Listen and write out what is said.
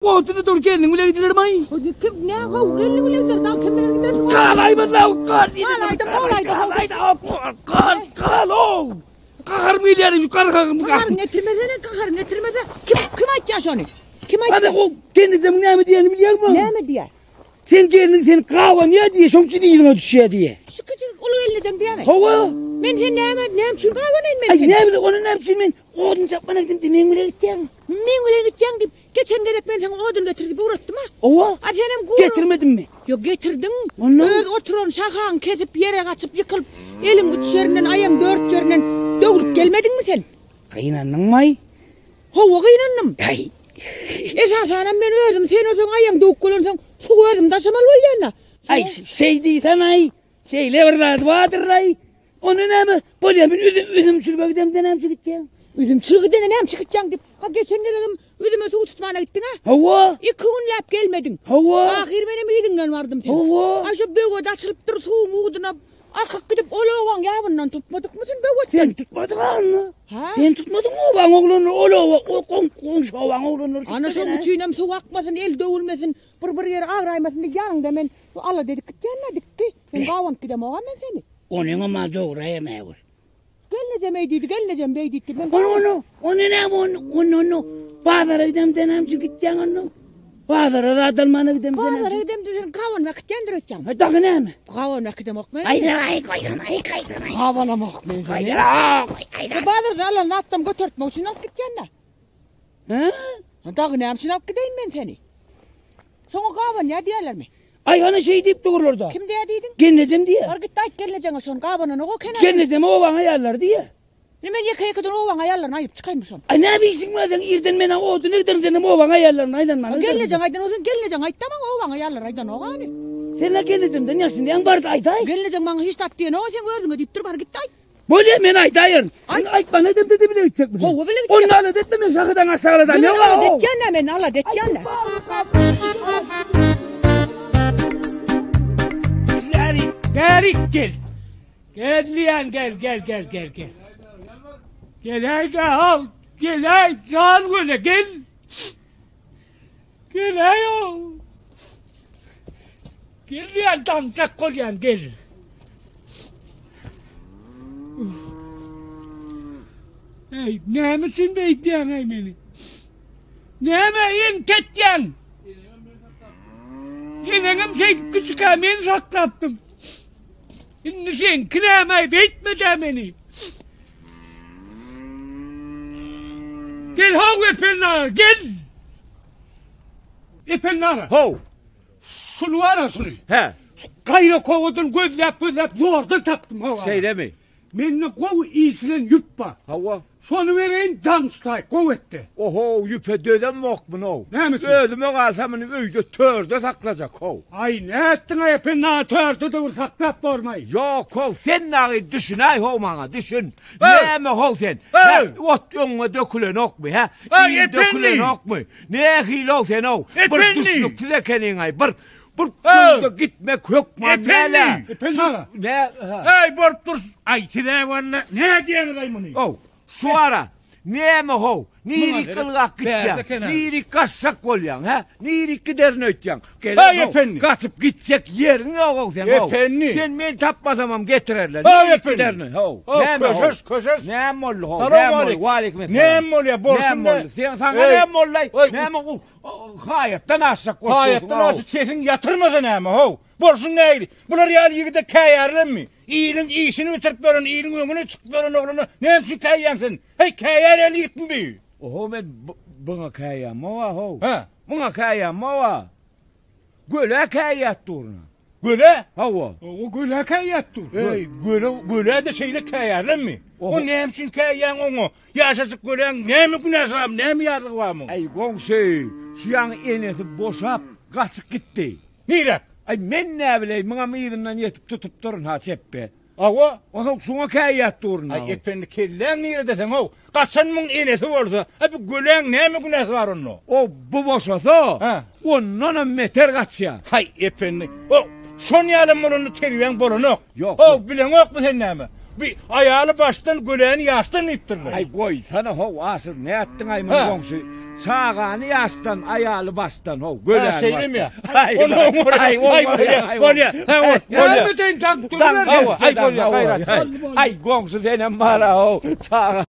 Otuny dur gelniň bile gidilermaý? Kim ne how gelniň bile gider, dagy kim bilen gider? Galaýmaz-la, gal diýdim. Galaýda, galaýda, how. Galaýda, gal, gal, ow. Gaharym gelýär, gargagym. Gaharyň getirmesene, gaharyň getirmese. Kim kim aýtýar şony? Kim Hadi aýtýar? o gelnejemiň näme diýenini bilýäňmi? Näme diýýär? Sen gelniň seni gabanýar diýýär, şoň üçin yzyňa düşýär diýýär. Şu kiçijik uly gelnejeň diýýärmi? Hawa. Men sen näme, näme üçin gabanaýyn men Aý, seni? näme bile, ony näme üçin men odun çapmana gitdim diýip, meň bile gitýäň? Meň bilen gitýäň diýip, geçen gezek men saňa odun getir diýip ugratdym-a. Hawa. A senem gür. Getirmedimmi? Ýok, getirdiň. Ondan? Öz oturan şahaňy kesip ýere gaçyp ýykylyp, eliň üç ýerinden, aýaň dört ýerinden döwlüp gelmediňmi sen? Gynandyňmaý? Hawa, gynandym. Aý. Esasanam men özüm sen olsaň aýaň döwük bolansoň suwy özüm daşamaly bolýan-da. Aý, şeý diýsen-aý. Şeýle bir zat bardyr-aý. Onda näme, bolýa men üzüm, üzümçilige gidemde näme üçin gitýäň? Üzümçilige gidende näme üçin gitýäň diýip, ha geçen gezegem üzüme suw tutmana gitdiň-ä? Hawa. Iki günläp gelmediň. Hawa. Ahyr menem yzyňdan bardym seň. Hawa. Aý şo böwet açylypdyr suwuň ugduna akyp gidip ol obaň ýabyndan tutmadykmy sen böwetden? Sen tutmadyň-a onda. Ha? Sen tutmadyň obaň oglanlary, ol oba, o goňşy obaň oglanlary tutdy. Ana şoň üçinem suw akmasyn, el döwülmesin, bir bir ýeri agraýmasyn diýip ýanyňda men Bu ala dedik gitýän-ä dikdi. Men gabanyp gidemog-a men seni. Onyňam-a dogry-a mäwir. Gelnejem eý diýdi, gelnejem beý diýdi. Men Ony, ony, ony näme, ony, ony, ony, bazara gidemde näme üçin gitýäň onda? Bazara zat almana gidemde näme Bazara üçin? gidemde sen gabanyp äkitýändir öýtýäň. Ha, dagy näme? Gabanyp äkidemok men. Aýdan-aý, goýsan-aý, goýsan-aý. Gabanamok men seni. Goýdan-aý, goý, Şu bazarda alan zatlarymy götertmek üçin alyp gitýän-dä. Hä? Dagy näme üçin alyp gideýin men seni? Şoňa gabanýar diýerlermi? Aý hany şeý diýip durlar-da. Kim diýýär diýdiň? Gelnejem diýýär. Bar git-de aýt gelnejeňe şony, gabananok o kenara. Gelnejem obaň aýallary diýýär. Indi men ýeke-ýekeden obaň aýallaryny aýyryp çykaýynmy şony? Aý näme işiň bar seň irden men-ä odun egderin senem obaň aýallaryny aýlanmaga gidersiň. Gelnejeň aýdan bolsa gelnejeň aýtda maňa obaň aýallary aýdanok hany. Sen-ä gelnejemden ýaşynýaň bar-da aýdaý. Gelnejeň maňa hiç zat diýenok seň özüňe diýipdir bar git-de aýt. Bolýa men aýdaýaryn. Sen aýtmaň edemde-de bile gitjekmi sen? Hawa bile gitjek. Onda alada etme men şahadan aşagyladan Men ýok. alada etýän-ä men alada etýän-ä. Bärik, bärik gel. Gel diýýän gel, gel, gel, gel, gel. Geläý-dä, haw, geläý, jan göle, gel. Geläý-ow. Gel diýýän, daňjak bolýan, gel. Eý, näme üçin beýdýäň-eý meni? Näme entetýäň? Eneňem şeýdip kiçikä men saklapdym. Indi seňki näme-aý, beýtme-dä meni. Gel how Ependi aga, gel! Ependi aga. How. Şuny bar-a şuny. Hä. Şu gaýrakowadan gözläp-gözläp zordan tapdym how aga. Şeýlemi? Mende gowy işilen ýüp bar. Hawa. Şony bereýin daň tutaý, gowy etdi. Ohow, ýüpe dözemok muny-ow. Näme üçin? Özüme galsa muny öýde törde saklajak how. Aý, nätdiň-aý Ependi aga, törde-de bir saklap bormaý. Ýok-how, sen dagy düşünäý how maňa, düşün. Näme how sen? Hä, ot öňüňe dökülenokmy, hä? Iým dökülenokmy? Nähili-ow sen-ow? Bir düşnüksiz ekeniň-aý, bir bir öňde gitmek hökman däl-ä. Ependi aga. Nä? Eý, bolup dur. Aý, siz-ä walla, nädýäňiz-aý muny? Ow, şu ara, näme how? Nirik ylgap gitýäň? Nirik gaçjak bolýaň, hä? Nirik giderin öýtýäň? Eý, Ependi! Gaçyp gitjek ýeriň ýog-ow seň, how. Ependi! Sen meni tapmasamam getirerler. Eý, Nirik Ependi! giderin, how. How, Näme, how? köşeş, köşeş. Näme boldy, how? Salam Näme boldy? aleýkum. Waleýkim essalam. Näme bolýar, bolşuň Näme nä? boldy? Sen saňa Eý, näme boldy-aý? eý, Näme, u, haýatdan aşjak bolup dursuň, Haýatdan how. aşyp sesiňi ýatyrmasa näme, how? Bolşuň nähili? Bular ýaly ýigide käýärlermi? Iliň işini bitirip ýören, iliň öňüne çykyp ýören oglana näme üçin käýýäň sen? Heý, käýär ýaly ýigitmi bi? Oho, men buňa käýýäm-ow-a, how. Hä? Muňa käýýäm-ow-a. Göle käýýät durna. Göle? Hawa. O göle käýýät dur. Eý, göle, göle-de şeýle käýärlermi? O näme üçin käýýäň oňa? Ýaşajyk göläň näme günäsi bar, näme ýazlygy bar muň? Eý, goňşy, şu ýaňy enesi boşap, gaçyp gitdi. Nirä? Aý, men näbileý, muňam yzyndan ýetip tutupdyryn ha çepbe. Hawa. Onsoň şuňa käýýät durun. Aý, ependi, kelläň nirede seň-ow? Gaçan muň enesi bolsa, a bu göläň näme günäsi bar onda? O bu boşasa, ondanam beter gaçýar. Haý, ependi, o şon ýalam bolanda terbiýäň bolanok. Ýok. How, bileňokmy sen näme? Bi aýaly başdan, göläni ýaşdan diýipdirler. Aý, goýsana, how, Aşyr, nätdiň-aý muny goňşy? Çagany ýaşdan, aýaly başdan how, göläni başdan. Şeýlemi ýa? Aý, aý, bolýa, bolýa. Näme deýin, daňyp duruber. Aý, bolýa, gaýrat. Aý, goňşy senem bar-a how, çaga.